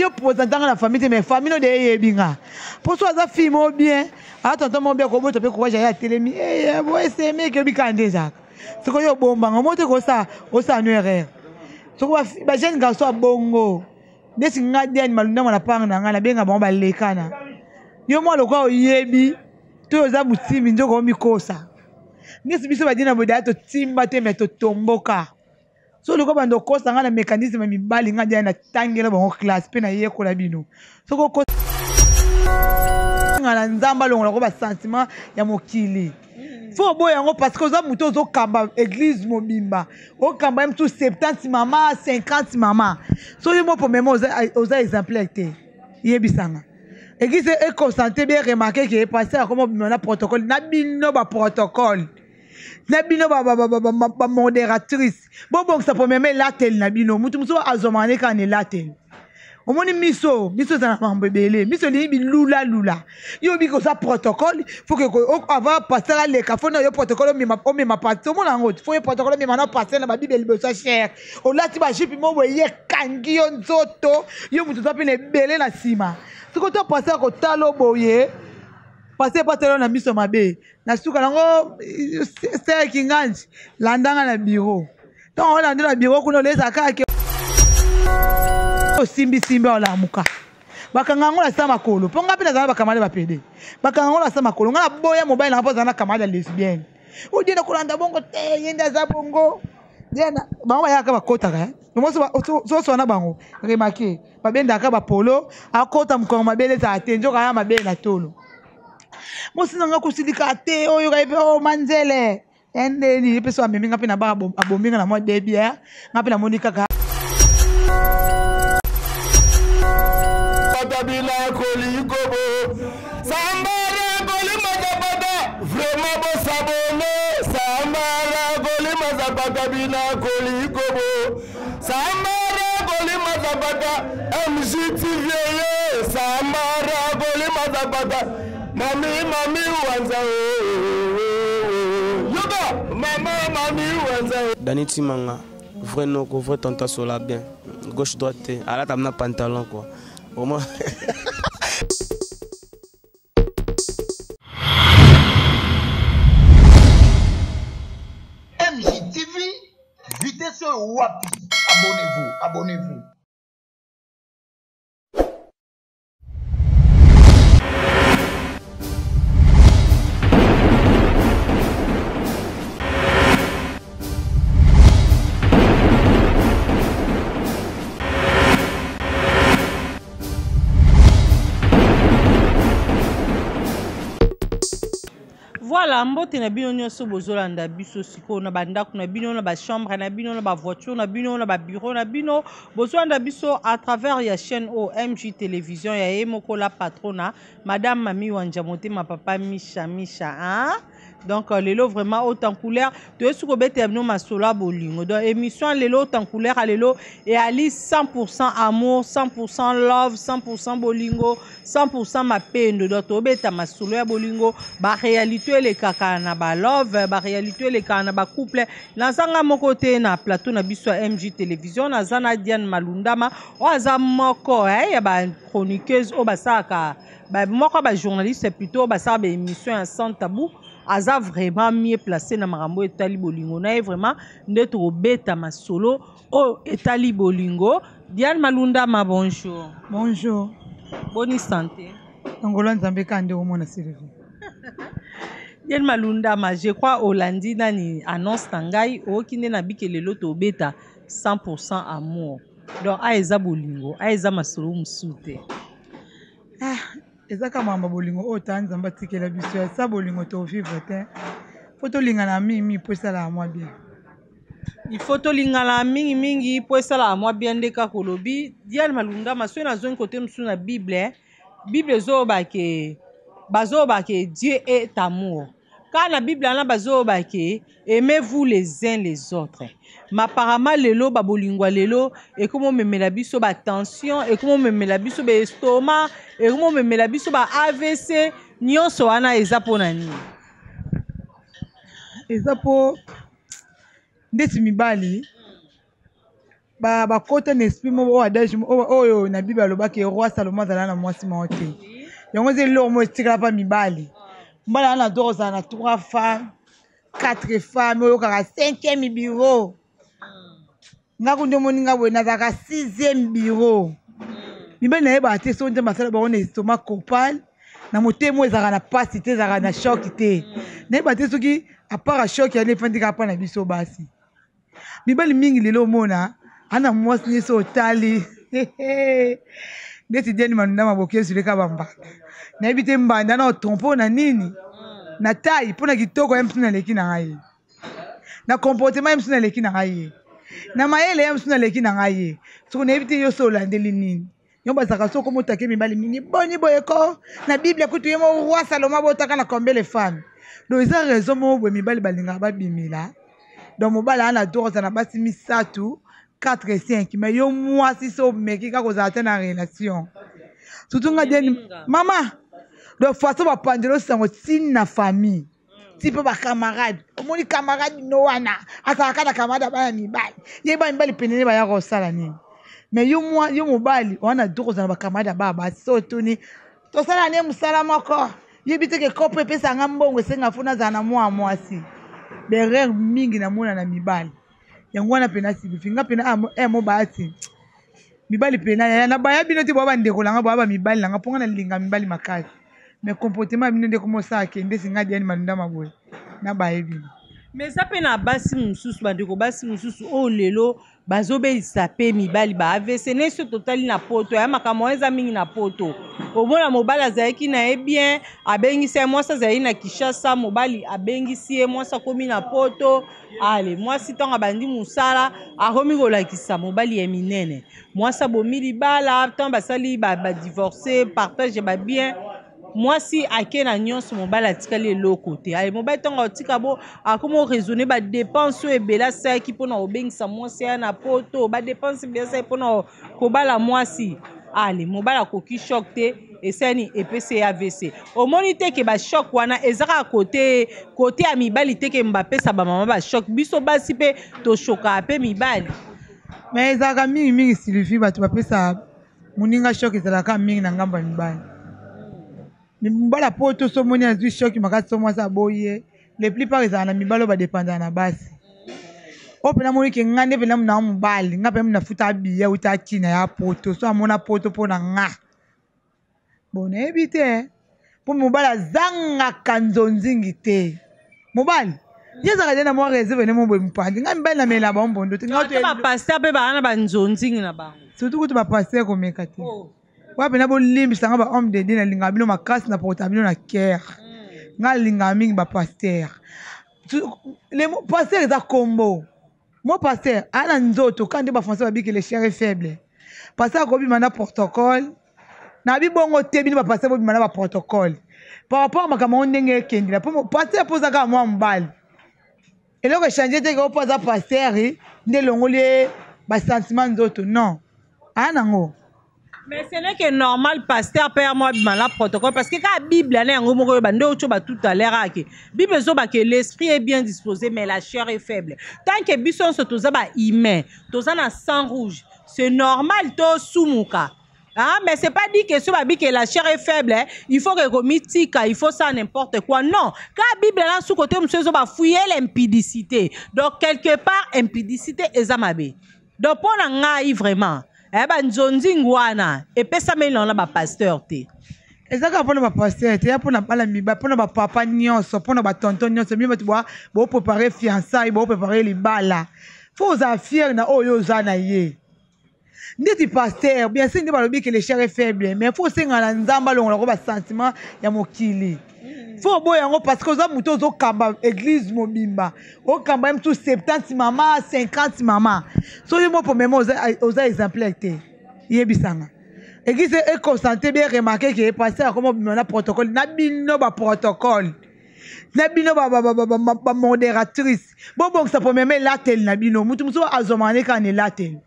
Yo présente nga na famille te, mais famille no de eyebi nga. Po so aza fille moko bien, a tonton moko bien kobota pe courage aye atelemi. Eh, bo eseme ke bika nde ezalaka. Soko yo bomba nga moto ko sa osala no erreur. Soko ba ba jeune garçon bongo. Neti nga Diane Malunda mwana panga na nga na benga bango balekana. Yo mwa lokola oyebi to oza motimi nzoka omikosa. Neti biso badina boye daya totimba te me totomboka. Soki olingi obanda okosa nga na mécanisme ya mibali nga Diane natangela bango classe mpe nayekola bino. Soki okosa nga na Nzambe alongola ko ba sentiment ya mokili. Faut oboya yango parce que oza moto ozokamba église mobimba. Okamba ye mosusu 70 mama, 50 mama. Soki yo moko mema oza exemplaire te. Yebisanga. Église e constater bien remarquer que pasteur akoma obima na protocole na bino ba protocole. Na bino ba modératrice. Bobongisa premièrement elateli na bino. Mutu mosusu azwamaka ne kaka na elateli. Omoni miso, miso ezala na makambo ebele. Miso elingi bilulalula. Yo obi koza protocole, faut que avant pasteur aleka, faut na yo protocole omema, omema pasteur. Omona yango, faut yo protocole omema na pasteur na ba Bible liboso ya chair. Olati ba jupe moko boye ekangi yo nzoto, yo mutu oza pe na ebele na nsima. Soki oto pasteur akotala boye, pasteur pe atala yo na miso mabe. Na suka nango, sœur Kinganji, landanga na bureau. Ntango olandi na bureau kuna oleza kaka ke osimbisimbi olamuka. Bakanga yango na sa makolo. Mpo nga mpe nazala na bacamarade ba pede. Bakanga yango na sa makolo. Nga naboya mobali na nga mpo azala na camarade ya lesbienne. Odie na kolanda bongo te, ye nde aza bongo. Diana, bango bayaka bakotaka, eh. Soso na bango, remarquer, babendaka ba polo, akota mokongo mabele ezala te, nzoka aya mabele na tolo. Mosi na nga kosilika te, oyo ka epe, oh, manzele. Endeni, ye pe so amemi nga pe na bar, abomi nga na mwa deux bières, nga pe namoni kaka. Batabila kolikobo, sambara kolimaka vraiment bosabone, sambara kolimaka batabila kolikobo, sambara kolimaka bata, MGTV ye, sambara kolimaka bata, mami mami wanza oh, oh, oh. Yoka, mama mami wanza. Dani Timanga, vrai noko, vrai tonton sola bien. Gauche droite, alata na pantalon quoi. Vraiment. MJTV, vitesse oyo wapi? Abonnez-vous, abonnez-vous. Voilà, mbote na bino nyonso bozolanda biso sikoyo na bandako na bino, na bachambre na bino, na bavoiture na bino, na babureau na bino. Bozolanda biso à travers ya chaîne o MJ Télévision ya ye moko la patrona, Madame Mami Wanja Motema Papa Misha Misha, hein? Donc lelo vraiment haute en couleur, toyesu kobeta bino masolo ya bolingo. Donc émission lelo haute en couleur ya lelo et ali 100% amour, 100% love, 100% bolingo, 100% mapendo. Donc tobeta masolo ya bolingo, ba réalité elekaka na ba love, ba réalité elekaka na ba couple. Nazanga moko te na plateau na biso ya MJ Télévision, naza na Diane Malundama, oyo aza moko, hein, ya ba chroniqueuse oyo basalaka ba moko ba journaliste plutôt basala ba émission ya sans tabou. Aza vraiment mieux placé na makambo etali bolingo na ye, vraiment nde tokobeta masolo oyo etali bolingo. Diane Malundama, bonjour. Bonjour. Boni santé? Ngolo Nzambe ka nde omona Sylvie. Diane Malundama, je crois olandi nani annonce na ngai, oyoki nde na bike lelo tobeta 100% amour. Donc a eza bolingo, a eza masolo mosusu te. Ah, eza kaka makambo ya bolingo oyo ta Nzambe atikela biso ya sa bolingo to vivre te. Faut tolingana mingi mingi po esalaka mwa bien. Il faut tolingana mingi mingi po esalaka mwa bien nde kaka olobi. Diane Malundama, soki nazongi kote mosusu na Bible, Bible ezoloba ke, bazoloba ke Dieu est amour. Kaka na Bible wana bazoloba ke aimez-vous les uns les autres. Mais apparemment lelo ba bolingo ya lelo ekomo memela biso ba tension, ekomo memela biso ba estomac, ekomo memela biso ba AVC, nyonso wana eza pona nini? Eza po ndeti mibali. Bakota na esprit moko oyo adage oyo na Bible alobaki, roi Salomo azala na mwasi moko te. Yango eza eloko moko etikala mpa mibali. Mobali aza na droit kozala na trois femmes, quatre femmes, oyokaka cinquième bureau. Nga kundi omoni nga boye, nazalaka sixième bureau. Mibali nayebaka te soki Nzambe asala bango na estomac copal, na motema oyo ezalaka na mpasi te, ezalaka na choc te. Nayeba te soki apart ya choc yana efandi kaka mpa na biso basi. Mibali mingi lelo omona ana mwasi nyonso otali ndeti Diane Manunda maboki ezuleka bambanda, nayebi te mbanda na otrompe na nini, na tai mpo na kitoko ya mosu naleki na ngai ye, na comportement ya mosu naleki na ngai ye, na mayele ya mosu naleki na ngai ye. Soki nayebi te yo so olandeli nini, yo bazalaka soki omotake mibali mingi boni boye ko na Bible kutu ye mo roi Salomo abotaka na combien les femmes? Donc eza raison moko boye mibali balingaka babimela. Donc mobali aa na droit kozala na basi misato, 4, 5, mais yo mwasi so omeki kaka kozala te na relation, surtout nga Diane mama. Donc façon bapanzela osango ntina famille ti mpe bacamarade, omoni camarade no wana azalaka na camarade ya bana mibali, ye bana mibali penene baya kosala nini? Mais yo mwa yo mobali wana droit kozala na bacamarade ya bana basi, so otuni tosala ne mosala moko, yebi te ke kopo epesanga mbongo, esenga fo nazala na mwa mwasi. Berere mingi namona na mibali yango wana mpena Sylvie, nga mpena mo basi mibali mpena yaya na baya bino te, boya bandeko na nga, boya bamibali na nga, mpo nga nalinga mibali makasi, mais comportement ya bino nde komosala kende singa Diane Malunda maboye na baye bino. Mais eza mpe na basi mosusu, bandeko basi mosusu oyo lelo bazobelisa mpe mibali ba AVC. Ne so totali na poto ya makambo wana eza mingi na poto. Omona mobali azalaki na ye bien, abengisi ye mwasi, azalaki na Kinshasa, mobali abengisi ye mwasi, akomi na poto. Ale mwasi ntango abandi mosala, akomi kolakisa mobali ya minene. Mwasi abomi libala, ntango basali badivorce, partage ya babien, mwasi ake na nyonso, mobali atikali eloko te. Aye mobali ntango atika bo akomi oraisonne badepense oyo ebele asalaki mpona kobengisa mwasi aya na poto, badepense ebele asalaki mpona kobala mwasi. Ale mobali akoki choc te, esani epesi ye AVC. Omoni te ke bachoc wana eza kaka kote kote ya mibali te, ke bapesa bamama bachoc, biso basi mpe toshokaka mpe mibali. Mais ezalaka mingimingi, Sylvie, bato bapesa moninga choc ezalaka mingi na ngambo ya mibali. Mobali apoto so omoni azwi choc makasi, so mwasi aboyi ye, le plupart ezalaka na mibali oyo badependaka na basi. Oyo mpena moni ke nga nde mpena na mobali nga mpena nafuta biya uta kina ya poto, so amona poto mpo na nga bon, nayebi te mpo mobali azangaka nzonzingi te. Mobali ye azalaka te na mwa réserve ne mo boye mopanzi. Ngai mibali namela bango mbondo te. Ngai bapaster mpe baa na banzonzingi na bango. Surtout kutu bapaster komeka te. Oya mpena bolimbisa nga bahomme de Dieu, nalingaka bino makasi, na porta bino na cœur. Nga alingaka mingi bapaster. Paster eza kombo mo paster aya na nzoto ka nde bafrançais babiki le chair est faible. Paster akobima na protocole na bibongo te, bino bapaster bobima na baprotocole par rapport makambo yango ndenge ekendela, po paster mpo oza kaka mwa mobali, eloko echange te ke opo aza paster nde elongoli ye basentiment nzoto, non, aya nango. Mais ce n'est que normal, pasteur père moi bima na protocole, parce que ka Bible ana yango moko ba nde ocho ba tout à l'heure ake Bible ezoba que l'esprit est bien disposé mais la chair est faible. Tant que biso nyonso toza ba humain, toza na sang rouge, c'est normal to sumuka. Ah, mais c'est pas dit que ce babi que la chair est faible, hein. Il faut que komitika, il faut ça n'importe quoi. Non, quand Bible là sous côté monsieur ba fouiller l'impudicité. Donc quelque part impudicité eza mabe. Donc pour na ngai vraiment, eh ba nzonzingu wana epesameli na ba pasteur te. Eza kaka mpona bapaster te, ya mpona bana mibali, mpona bapapa nyonso, mpona batonton nyonso. Bino bato boprépare fiançaille, boprépare libala, fo ozala fier na oyo oza na ye. Ndeti paster, bien sûr nde balobi ke le chair est faible, mais fo osenga na Nzambe alongola ko basentiment ya mokili, fo oboya yango, parce que oza moto ozokamba église mobimba, okamba ye mosusu 70 mama, 50 mama. So yo moko mema oza exemplaire te, yebisanga église econcentre bien, remarque ke paster akoma obima na protocole na bino, baprotocole na bino, bamodératrice, bobongisa premièrement elateli na bino. Motu mosusu azwamaka ne kaka na elateli.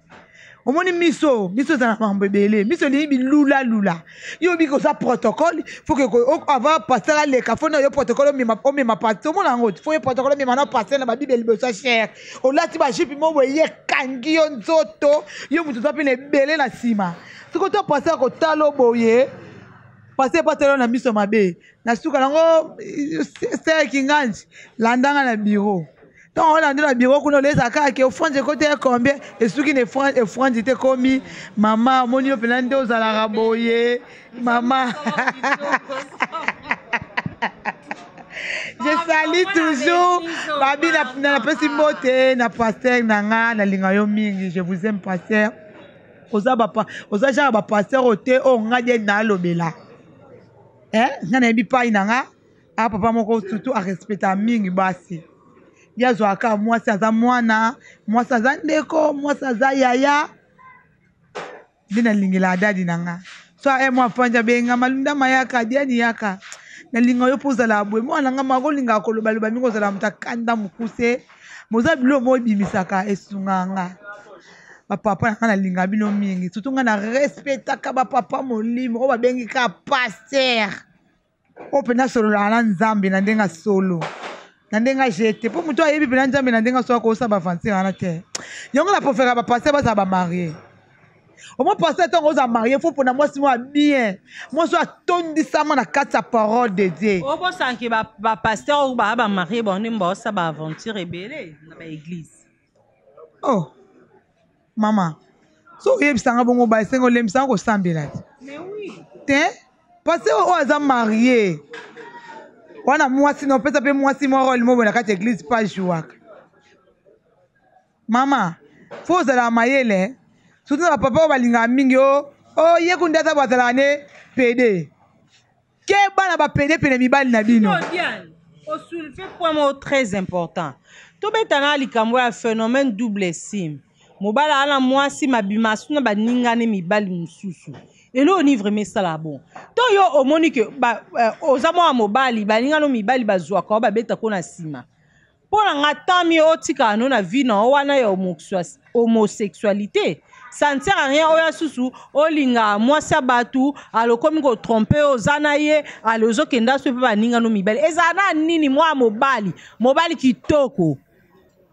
Omoni miso, miso ezala na makambo ebele. Miso elingi bilulalula. Yo obiki oza protocole, faut que avant pasteur aleka, faut na yo protocole omema, omema pasteur. Omona yango, faut yo protocole omema na pasteur na ba Bible liboso ya chair. Olati ba jupe moko boye ekangi yo nzoto, yo moto oza pe na ebele na nsima. Soki to pasteur akotala boye, pasteur patelo na miso mabe. Na suka nango sœur Kinganji, landa nga na bureau. Ntango olandi na biro kuna oleza kaka ke ofrande ekoti ya combien, esuki na efrande te ekomi mama omoni yo mpena nde ozalaka boye mama. Je salue toujours babi napesi mbote na pasteur na nga, nalinga yo mingi, je vous aime pasteur. Oza ba oza genre ba pasteur oyo te oyo nga die nalobela. Eh, nga nayebi pai na nga a papa moko surtout a respecta mingi basi. Ye azwaka mwasi aza mwana, mwasi aza ndeko, mwasi aza yaya. Nde nalingela adadi na nga. So aye mwa fanja benga malunda mayaka diani yaka. Nalinga yo mpo ozala boye. Mwana nga mako linga koloba loba mingi ozala moto akanda mokuse. Moza bilo mo ebimisaka esunga nga. Ba papa na nga nalinga bino mingi. Surtout nga na respectaka ba papa molimo oyo babengi ka pasteur. Oyo mpenza asololaka na Nzambe na ndenge ya solo, na ndenge ya jete, mpo moto ayebi mpenza Nzambe na ndenge ya solo akosala ba aventure wana te. Yango na préféraka ba pasteur bazala ba marie. Omo pasteur ntango oza marie, faut mpona mwasi moko ya bien, mwasi oyo atondisama na kati ya parole de Dieu. Obosanke ba pasteur oyo ba ba marie bango nde baosala ba aventure ebele na ba église. Oh mama, so oyebisanga bongo ba esengo olembisanga kosambela te. Mais oui. Te pasteur oyo aza marie wana mwasi na opesa mpe mwasi mwa role moko na kati ya église pa jouaka. Mama, faut ozala mayele, surtout na bapapa oyo balingaka mingi o o ye kundi aza bazalaka ne pede. Keba na ba pede pene mibali na bino. Yo, Diane, o soulever point moko très important. Tobeta na likambo ya phénomène double sim. Mobali aza na mwasi mabima asu na baninga ne mibali mosusu. Eloko nini vraiment esala bon? To yo omoni ke ba oza mwana mobali, baninga no mibali bazwaka yo babeta ko na nsima. Mpo na nga tant mieux otikala no na vie na yo wana ya homosexualité. Ça ne sert à rien oya susu olinga mwasi ya batu alokomi ko tromper yo oza na ye ale ozokenda so pe baninga no mibali. Ezala na nini mwa mobali, mobali kitoko.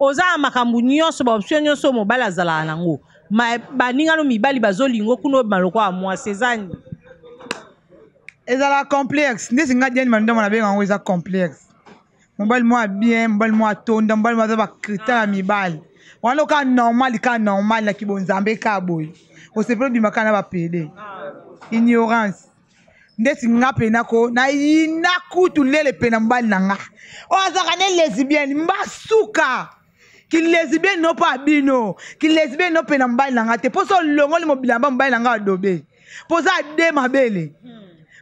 Oza na makambo nyonso, ba option nyonso mobali azalaka nango. Ma baninga no mibali bazolingo kuna obima lokola mwasi eza nini? Ezala complexe. Ndesi nga Diane Malundama na benga yango eza complexe. Mobali mwa bien, mobali mwa tonda, mobali mwa aza ba critères ya mibali. Wana oka normal, ka normal na kibonzambe ka boye. Osepeli obima ka na ba pede. Ignorance. Ndeti nga pena ko na yina kutu lele pena mobali na nga. Oyo azalaka ne lesbienne mbasuka. Ki lesbienne no pa bino. Ki lesbienne no pena mobali na nga te. Poso longoli mobilamba mobali na nga adobe. Poza ade mabele.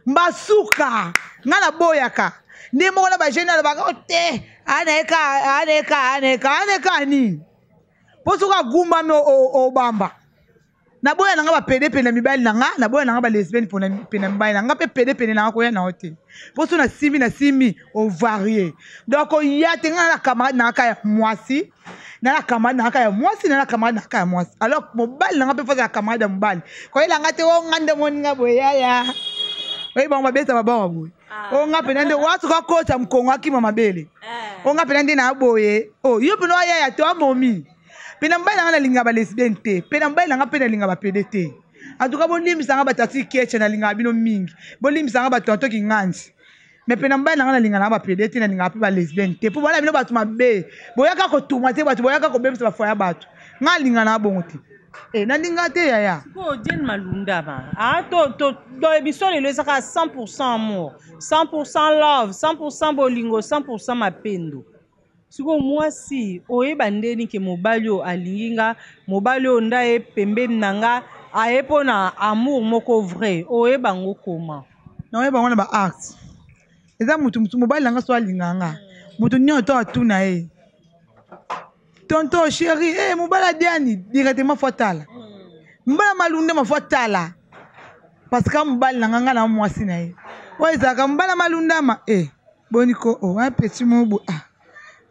Mbasuka. Nga na boyaka. Nde moko na ba jeune alobaka, oh, te, aneka, aneka, aneka, aneka nini? Poso ka gumbami obamba. Naboya na nga ba pede pene mibali na nga, naboya na nga ba lesbienne pona pene mibali na nga pe pede pene na nga koya na yo te. Poso na simbi, na simbi, o varier. Donc oya te nga na camarade na nga ka ya mwasi, na la camarade na nga ka ya mwasi, na la camarade na nga ka ya mwasi. Alors mobali na nga pe faza camarade ya mobali. Koyela nga te o nga nde moni nga boye yaya. Oye bango babeta ba bango boye. O nga pena nde watu ka kota mkongo akima mabele. O nga pena nde na boye. O yo pena yaya to amomi. Pena mobali na nga nalinga ba lesbienne te. Pena mobali na nga pe nalinga ba pede te. En tout cas bolimbisa nga ba tati Ketcha nalinga bino mingi. Bolimbisa nga ba tonton Kinganji. Mais pena mobali na nga nalinga na ba pede te, nalinga pe ba lesbienne te. Po bana bino bato mabe. Boyaka ko tourmenter bato, boyaka ko bebisa ba foyer bato. Nga linga na bongo te. Nalinga te yaya. Sikoyo Diane Malunda ba. Ah to to do émission lelo ezaka 100% amour, 100% love, 100% bolingo, 100% mapendo. Sikoyo mwasi oyeba ndeni ke mobali oyo alingi nga, mobali oyo nda ye pembeni na nga aye mpo na amour moko vrai, oyeba ngo comment? Na oyeba ngo na ba actes. Eza mutu mutu mobali na nga so alinga nga. Mutu nyonso to atuna ye. Tonton chéri, mobali ya Diane directement faut tala. Mobali ya Malunda ma faut tala. Parce que mobali na nga nga na mwasi na ye. Oyo ezalaka mobali ya Malunda ma boni ko oh un petit mot bo ah.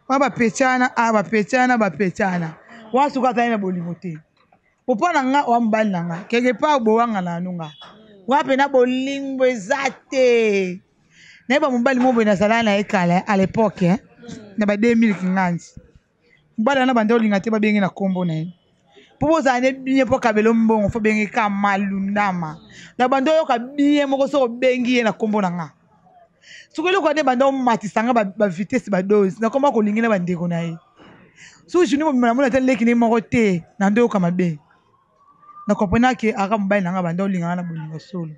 Wa ba pechana, ah ba pechana, ba pechana. Wa suka azali na bolingo te. Popa na nga oa mobali na nga quelque part bowanga na no nga wa pena bolingo eza te. Nayeba mobali moko boye nazalaka na ye kala à l'époque hein, na ba 2000 kinganzi. Mobali wana banda olinga te babenge na kombo na ye. Po bozala ne bien po kabelo mbongo fo benge ka malundama. Na banda oyoka bien moko soki obengi ye na kombo na nga. Soki eloko wana ebanda omatisa nga ba vitesse ba dose nakoma kolingi na bandeko na ye. Soki journée mobimba namoni ata leki ne moko te na ndo yoka mabe. Na comprena ke aka mobali na nga banda olinga nga na bolingo solo.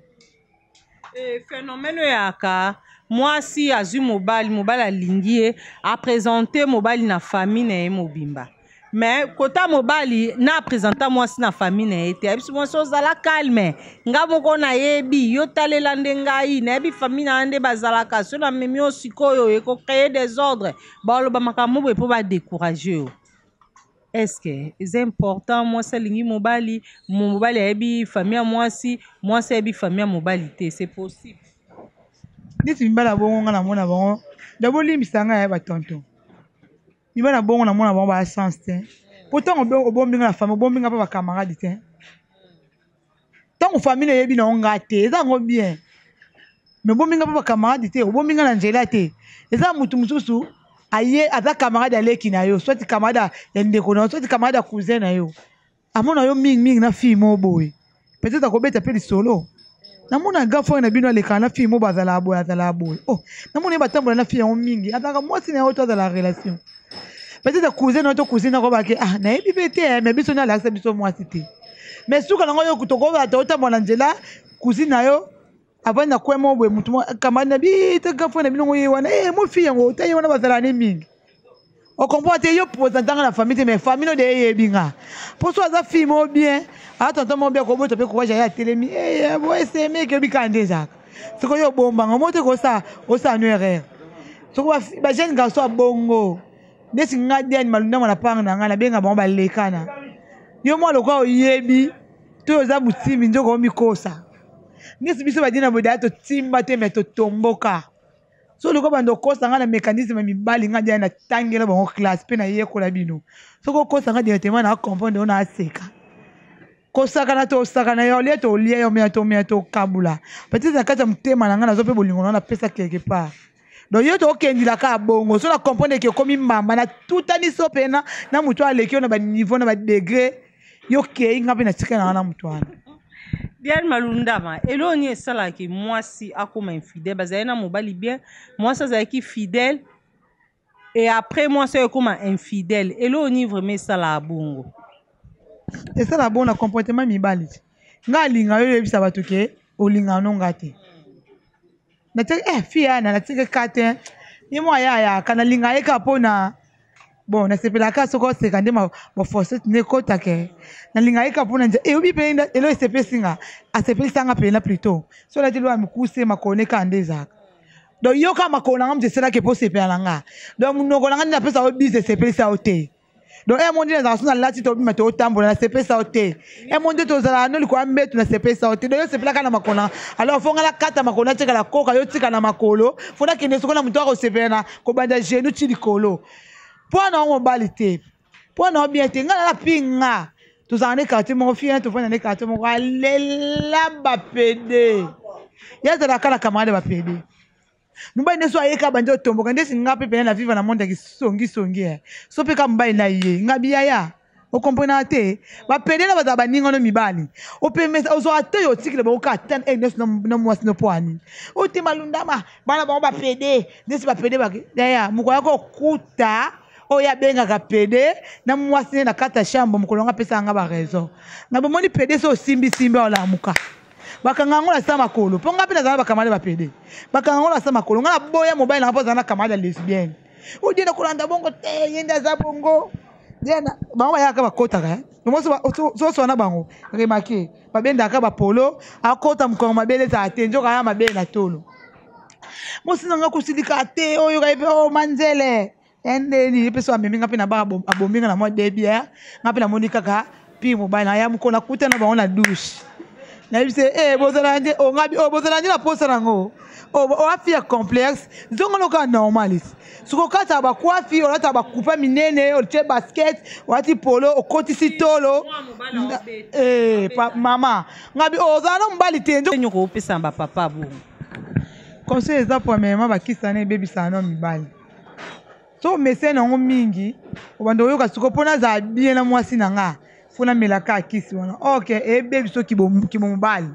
Eh, phénomène oyo eyaka mwasi azwi mobali, mobali alingi ye, apresente mobali na famille na ye mobimba. Mais kota mobali na apresenta mwasi na famille na ye te, ayebisi mwasi ozala calme, nga moko nayebi yo, talela nde ngai nayebi famille na nga nde bazalaka, so namemi yo sikoyo ekocree desordre, baloba makambo boye mpo badécourage yo. Est-ce que eza important mwasi alingi mobali, mobali ayebi famille ya mwasi, mwasi ayebi famille ya mobali te, c'est possible? Neti mibali ya bongo nga namona bango, d'abord limbisa ngai ya ba tonton. Mibali ya bongo namona bango ba sens te. Po ntango obombi nga na famille, obombi nga pa ba camarade te. Ntango famille eyebi na nga te, eza yango bien. Mais obombi nga pa ba camarade te, obombi nga na nzela te. Eza mutu mosusu aye aza camarade aleki na yo, soit camarade ya ndeko na yo, soit camarade ya cousin na yo. Amona yo mingi mingi na fille moko boye. Peut-être akobeta pe lisolo. Namona grand frère na bino alekaka na fille moko bazalaka boye, azalaka boye. Oh, namona ye batambola na fille yango mingi. Azalaka mwasi na yo to azalaka relation. Peut-être cousin na yo to cousine na yo akobaki, ah, nayebi pe te, mais biso nde alakisa biso mwasi te. Mais suka nango yo tokoba totambola na nzela, cousine na yo avandi na coin moko boye, mutu moko camarade na bi, te grand frère na bino ngo ye wana, eh, mo fille yango, ta ye wana bazalaka ne mingi. O comprend te, yo présenter nga na famille te, mais famille no de yebi nga. Po so aza fille moko bien, a tonton moko bien kobota pe courage ya telemi, eh, bo eseme ke bika nde ezalaka. Soko yo bomba nga moto ko sa, o sa no erreur. Soko ba, ba jeune garçon ya bongo, neti nga Diane Malunda mwana panga na nga, nabenga bango balekana. Yo mwa lokola oyebi, to oza motimi nzoko omikosa. Neti biso ba dina boye totimba te mais totomboka. So lokola bando okosa nga na mécanisme ya mibali, nga dia natangela bango classe pe nayekola bino. Soki okosa nga directement na comprendre yo na aseka. Kosakana to osakana yo, olia to olia yo, mea to mea to kabula. Peut-être na kati ya motema na nga nazo pe bolingo na napesa quelque part. Donc yo to okendila ka bongo, so na comprendre ke okomi mbamba na tutani so pe na na mutu aleki yo na ba niveau na ba degré, yo kei nga pe na tika na nga na mutu wana. Diane Malundama, eloko nini esalaka mwasi akoma infidèle? Bazali na mobali bien, mwasi azalaki fidèle et après mwasi oyo ekoma infidèle. Eloko nini vraiment esalaka bongo? Esalaka bongo na comportement mibali. Nga alinga yo oyebisa bato ke olingaka no nga te. Natiki, fille wana natiki ka te. Ye mwa ya ya kana linga ye ka pona bon nasepelaka soki oseka nde ba forcette nde ekota ke nalinga ye ka pona nze eyobi pe nda elo esepesi nga asepelisa nga pena plutôt so olati loa mikuse makolo ne kaka nde ezalaka donc yo kaka makolo na nga moto esalaki po osepela na nga donc monoko na nga nde napesa yo bise esepelisa yo te donc emo nde nazalaka so nalati tobima totambola nasepelisa yo te emo nde tozalaka no likolo ya mbeto nasepelisa yo te donc yo osepelaka na makolo na alors fo nga nakata makolo natikala koka yo tika na makolo fo nakende soko na moto akosepela na kobanda genou ti likolo mpo na yo mobali te mpo na yo bien te nga nalapi nga tozalaka ne quartier moko fille tovanda ne quartier moko alela bapede ye azalaka na camarade ya bapede mobali nde so ayeka bandi otomboka ndesi nga mpe pena na viva na monde ya kisongisongi eh. So mpe ka mobali na ye nga biyaya okomprenaka te bapede na bazala baninga no mibali opemesa ozwaka te oyo otikela bango kaka tan e nyonso na mwasi no mpo ani oyo te malundama bana bango bapede ndesi bapede yaya mokolo yako okuta oyo abengaka pede na mwasi ne na kati ya chambre mokolo yango apesaka nga baraison na bomoni pede so osimbisimbi olamuka bakanga yango na sa makolo mpo nga mpe nazala bakamade bapede bakanga yango na sa makolo nga naboya mobali nanga mpo azala na kamade ya lesbienne odie na kolanda bongo te ye nde aza bongo bango bayaka bakotaka soso na bango remake babendaka bapolo akota mokongo mabele ezala te nzoka aya mabele na tolo mosi na nga kosilika te oyo kayebi o manzele endeni ye mpe so amemi nga mpe na baka abomi nga na mwa debiere nga mpe namoni kaka pire mobali na ya mokolo nakuta na bango na douche Nayebi se eh, bozala nde ongabi oh, bozala nde na posa nango oafi ya complexe zongo loka normal soki okataka bakwafi olataka bakupa minene otie basket olati polo okotisi tolo eh, mama ngabi ozala na mobali te. Nyoko opesa bapapa bongo conseil eza premièrement bakisa na ebebisaka na mibali so omesene yango mingi obanda oyoka sikoyo mpo nazala bien na mwasi na nga fo namelaka akisi wana ok ebebi so kimobali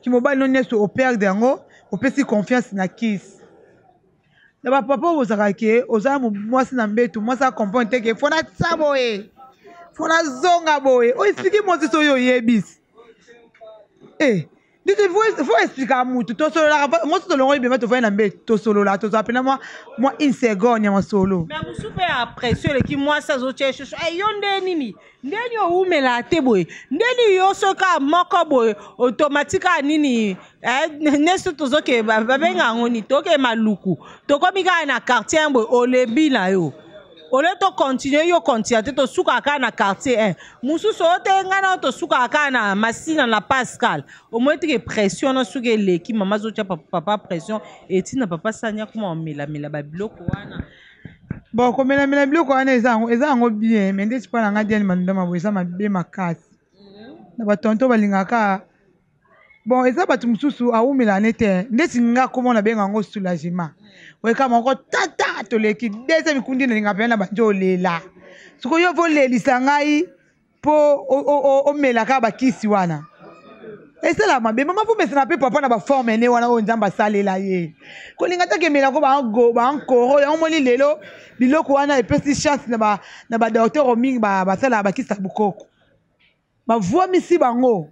kimobali no nyonso operde yango, opesi confiance na kisi na bapapa oyo bozalaka ke oza mwasi na mbetu, mwasi acomprendre te ke fo natsa boye, fo nazonga boye, oyo explike mwasi so oyo oyebisi e nditi fo explika mutu. Tosololaka mwasi, tolongoli bilamba, tovandi na mbetu, tosololaka, tozala mpena mwa une seconde ya masolo. Mais mosu mpe ya pression eleki, mwasi azotia shosho e yo nde nini, ndeni owumela te boye, ndeni yo soki moko boye automatique a nini nesi tozoke babenga yango nini, toke maluku, tokomi kaka na quartier boye, olebi na yo ole tocontinue, yo continue te, tosukaka kaka na quartier 1 mosusu oyo te, ngai na yo tosukaka kaka na Masina na Pascal. Omoi teke pression wana soki eleki, mama azotia papa pression, etina papa sani akoma omelamela babiloko wana. Bon, komelamela biloko wana eza yango, eza yango bien, mais ndeti mpo na ngai Diane Malundama boye, eza mabe makasi na batonto balingaka. Bon, eza bato mosusu awumela ne te ndeti nga komona, nabenga yango soulagement. Oyeka moko tata toleki deuxième kundi, nalinga mpena na bandi olela. Sikoyo yo volelisa ngai mpo omelaka bakisi wana, esala mabe. Mama fo mesana mpe papa na baforme ne wana oyo Nzambe asalela ye. Kolinga taka emelako bankoro yango. Moni lelo biloko wana epesi chance na badocteur mingi basalaka bakisi ya bokoko, bavwamisi bango,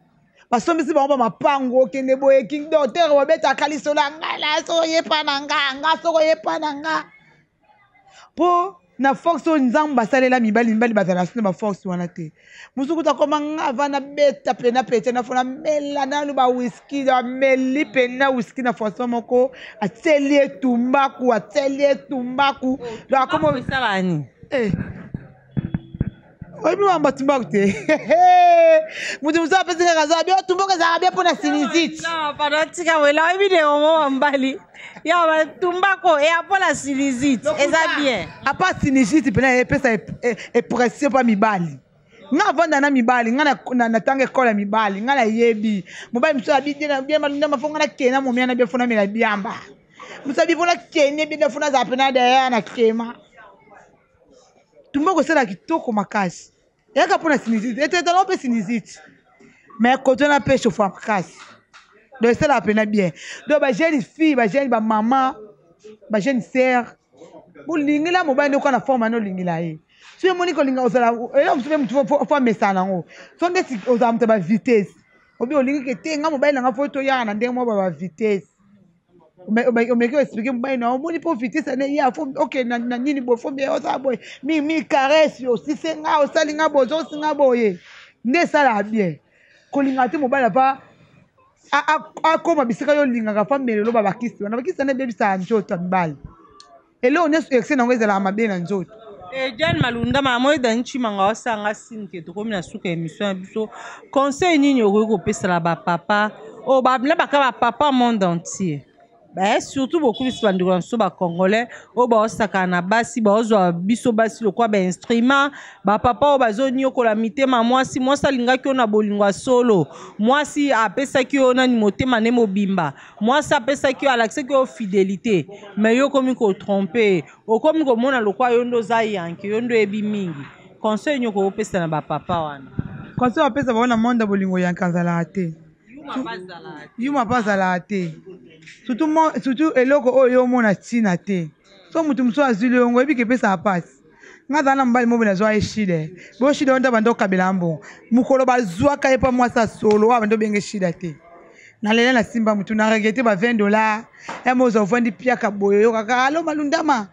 basombisi bango bamapango. Okende boye, docteur babetaka lisolo ya ngai na soko oyepa na nga, nga soko oyepa na nga mpo na force oyo Nzambe asalela mibali. Mibali bazala so na baforce wana te. Mosuku takoma nga ava nabeta pena pete na fona mela nanu bawiski, ameli pena wiski na façon moko, atieli etumbaku, atieli etumbaku. Donc akoma esala nini? Eh. Oyebi makambo batumbaku te. Moto mosusu apesi kaka aza bio tumbaku ezalaka bien mpona sinusite. Pardon, tika wela oyebi de omo mambali ya batumbako eya mpona sinusite, eza bien. Apa sinusite mpena epesa pression mpa mibali. Nga avanda na mibali, nga natanga ekole ya mibali, nga nayebi mobali mosusu abi bien fo nga nakende na momia na bien fo namela biamba. Mosusu abi fo nakende bien fo nazala mpena daya na kema tumba kosala kitoko makasi eyaka mpona sinusite, etetala mpe sinusite, mais koto na mpe chauffe makasi. Donc esalaka mpena bien. Donc bajeune fille, bajeune bamama, bajeune sœur, bolingela mobali nde oka na forme wana olingela ye. So emoni kolinga ozala eloko mosusu mpe motu fo amesana nango. So ndeti ozala moto ya bavitesse, obi olingi ke te nga mobali nanga fo toyaka na ndenge moko ba bavitesse, omeki oexplike mobali na omoni mpo vitesse ane ye fo okende na nini boye, fo osala boye mi mi caresse, osise nga, osali nga boye, ozosi nga boye nde esalaka bien. Kolingaka te mobali ava akóma bisika yo olingaka fo amelelo ba bakisi wana. Bakisi wana ebebisaka nzoto ya mibali. Eloko nyonso excès nango ezalaka mabe na nzoto. Diane Malundama, amoi Dani Chimanga osanga sinke tokomi na suka émission ya biso. Conseil nini okoki kopesala bapapa oyo na baka bapapa monde entier, surtout beaucoup biso bandeko na biso bacongolais oyo baosakana na basi, baozwa biso basi lokola bainstrument, bapapa oyo bazoniokola mitema mwasi? Mwasi alingaki yo na bolingo ya solo, mwasi apesaki yo nani motema nde mobimba, mwasi apesaki yo, alakisaki yo fidélité, mais yo okomi kotrompe, okomi komona lokwa yo nde oza yanke, yo nde oyebi mingi. Conseil nini okopesa na bapapa wana? Conseil bapesa bango na monde ya bolingo, yanke azalaka te, yuma mpe azalaka te, surtout eloko oyo yo omona ntina te. So moto mosusu azwili yongo, oyebi ke epesaka mpasi. Nga azala na mobali moko, nazwa ye shida, bo shida oyo nde banda okabela mbongo. Mokolo bazwaka ye mpa mwasi ya solo oyo banda obenge shida te, nalela, nasimba motu, na regrete ba 20 $. Ya mozwa ovandi piaka boye, oyokaka: "Alo Malundama,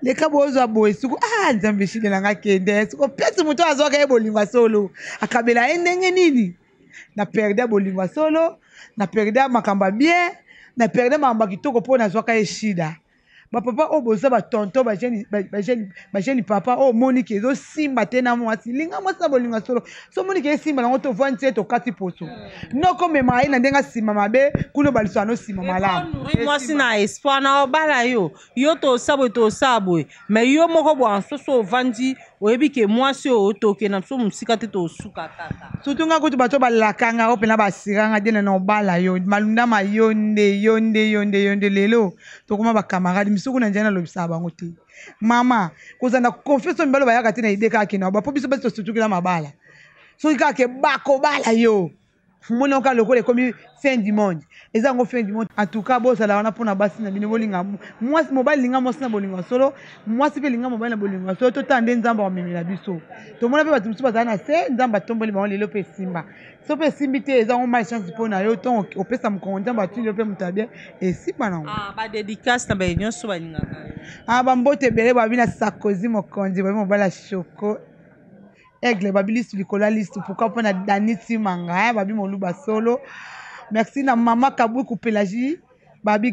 leka boye, ozwa boye." Suku ah, Nzambe, shida na nga kende. Suku pesi moto oyo azwaka ye bolingo ya solo, akabela ye ndenge nini? Na perde bolingo ya solo, na perde makambo ya bien, na perde makambo ya kitoko mpo nazwaka ye shida. Bapapa oyo boza batonton, bajeune papa oyo omoni ke ezosimba te na mwasi, linga mwasi na bolingo ya solo. So omoni ke esimba nango, tovandi te, tokati poso, noko omemaka ye na ndenge asima mabe kuna, baliso ano nsima malamu. Mwasi na espoir na obala yo, yo tosala boye, tosala boye, mais yo moko bwa nsoso ovandi, oyebi ke mwasi oyo tokenda biso mosika te, tosuka kaka. Surtout nga kutu, bato balakanga oyo mpena basiranga dena na obala yo malundama, yo nde, yo nde, yo nde, yo nde. Lelo tokoma bacamarade misuku na nzela, nalobisaka bango te. Mama, kozala na confiance oyo mibali bayaka te na ide kaka kenda bapo biso basi tosutukila mabala. Soki kaka ke bakobala yo, moni oka lokola ekomi fin du monde, eza yango fin du monde. En tout cas, bozala wana mpona basi na bino. Bolinga mwasi, mobali linga mwasi na bolingo ya solo, mwasi mpe linga mobali na bolingo ya solo. Totala nde Nzambe akomemela biso. Tomona mpe bato mosusu bazala na se, Nzambe atomboli bango lelo mpe esimba. So mpe esimbi te, eza yango malchance mpo na yo. Ntongo opesa mokongo, Nzambe atindi yo mpe moto ya bien, esimba nango. Ah, badédicace na baye nyonso balingaka yo. Ah, bambote ebele. Babi na Sarkozy mokonzi, babi mobali ya Shoko Aigle, babi lisu likolo ya lisu. Pourquoi mpo na Dani Timanga, eh, babi moluba solo. Merci na mama Kabuku Pélagie, babi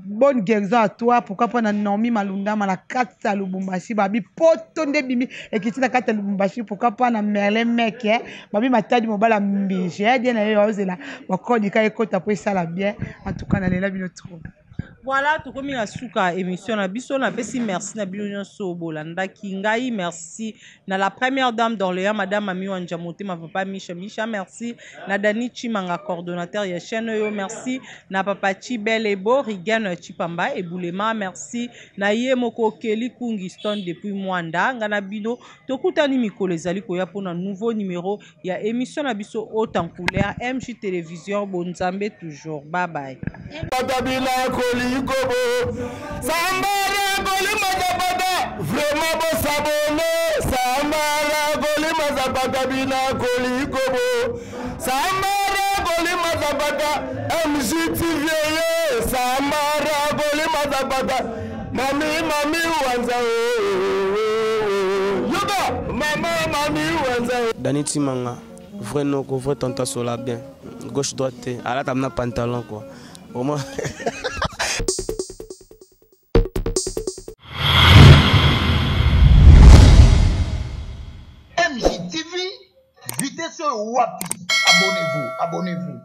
bonne guérison à toi. Pourquoi mpo na Naomi Malundama na kati ya Lubumbashi, babi poto nde bimi ekiti na kati ya Lubumbashi. Pourquoi mpo na Merlin Mek, eh, babi Matadi mobala mbije, eh, die na ye ozela bakodika ekota po esala bien. En tout cas, nalela bino trop. Voilà, tokomi na suka émission na biso. Napesi merci na bino nyonso bolandaki ngai. Merci na la première dame d'Orléans, madame Mami Wanja Motema, papa Misha Misha. Merci na Dani Chimanga, coordonnateur ya chaîne oyo. Merci na papa Chibel Ebo Rigan Chipamba Ebulema. Merci na ye moko Kelly Kungiston depuis Mwanda. Nga na bino tokutani mikolo ezali koya mpona nouveau numéro ya émission na biso Haute en Couleur, MJ Télévision. Bonzambe toujours, bye bye. Batabila kolikobo sambara kolimazapata, vraiment bosabone. Sambara kolimazapata bina kolikobo sambara kolimazapata MGTV ye sambara kolimazapata mami mami wanza yoka mama mami wanza. Dani Timanga, vrai noko, vrai tanta sola bien, gauche droite te, alata na pantalon quoi, au moins. MJTV, vitesse wapi? Abonnez-vous, abonnez-vous.